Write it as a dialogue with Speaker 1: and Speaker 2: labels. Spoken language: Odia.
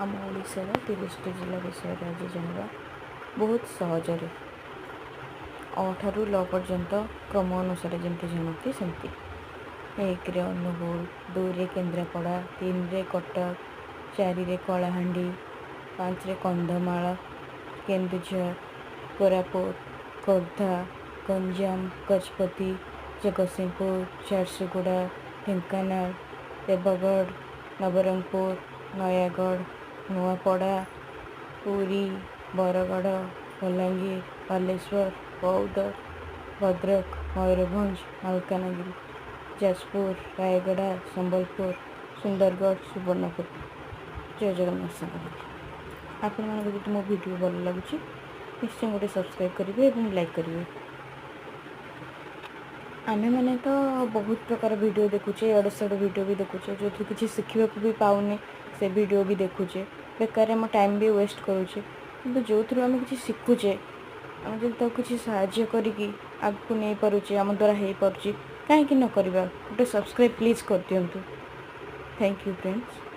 Speaker 1: ଆମ ଓଡ଼ିଶାର 30ଟି ଜିଲ୍ଲା ବିଷୟରେ ଆଜି ଜାଣିବା ବହୁତ ସହଜରେ, ଅ ଠାରୁ ଲ ପର୍ଯ୍ୟନ୍ତ କ୍ରମ ଅନୁସାରେ ଯେମିତି ଜାଣନ୍ତି ସେମିତି। 1ରେ ଅନୁଗୁଳ, 2ରେ କେନ୍ଦ୍ରାପଡ଼ା, 3ରେ କଟକ, 4ରେ କଳାହାଣ୍ଡି, 5ରେ କନ୍ଧମାଳ, କେନ୍ଦୁଝର, କୋରାପୁଟ, ଖୋର୍ଦ୍ଧା, ଗଞ୍ଜାମ, ଗଜପତି, ଜଗତସିଂହପୁର, ଝାରସୁଗୁଡ଼ା, ଢେଙ୍କାନାଳ, ଦେବଗଡ଼, ନବରଙ୍ଗପୁର, ନୟାଗଡ଼, ନୂଆପଡ଼ା, ପୁରୀ, ବରଗଡ଼, ବଲାଙ୍ଗୀର, ବାଲେଶ୍ୱର, ବୌଦ୍ଧ, ଭଦ୍ରକ, ମୟୂରଭଞ୍ଜ, ମାଲକାନଗିରି, ଯାଜପୁର, ରାୟଗଡ଼ା, ସମ୍ବଲପୁର, ସୁନ୍ଦରଗଡ଼, ସୁବର୍ଣ୍ଣପୁର। ଜୟ ଜଗନ୍ନାଥ ସାଙ୍ଗମାନେ। ଆପଣମାନଙ୍କୁ ଯଦି ମୋ ଭିଡ଼ିଓ ଭଲ ଲାଗୁଛି, ନିଶ୍ଚୟ ଗୋଟେ ସବସ୍କ୍ରାଇବ୍ କରିବେ ଏବଂ ଲାଇକ୍ କରିବେ। ଆମେମାନେ ତ ବହୁତ ପ୍ରକାର ଭିଡ଼ିଓ ଦେଖୁଛେ, ଇଆଡ଼ୁ ସିଆଡ଼ୁ ଭିଡ଼ିଓ ବି ଦେଖୁଛେ, ଯେଉଁଥିରୁ କିଛି ଶିଖିବାକୁ ବି ପାଉନେ ସେ ଭିଡ଼ିଓ ବି ଦେଖୁଛେ, ବେକାରରେ ଆମ ଟାଇମ୍ ବି ୱେଷ୍ଟ କରୁଛେ। କିନ୍ତୁ ଯେଉଁଥିରୁ ଆମେ କିଛି ଶିଖୁଛେ, ଆମେ ଯଦି ତାକୁ କିଛି ସାହାଯ୍ୟ କରିକି ଆଗକୁ ନେଇପାରୁଛେ, ଆମ ଦ୍ୱାରା ହେଇପାରୁଛି, କାହିଁକି ନ କରିବା? ଗୋଟେ ସବସ୍କ୍ରାଇବ୍ ପ୍ଲିଜ୍ କରିଦିଅନ୍ତୁ। Thank you friends.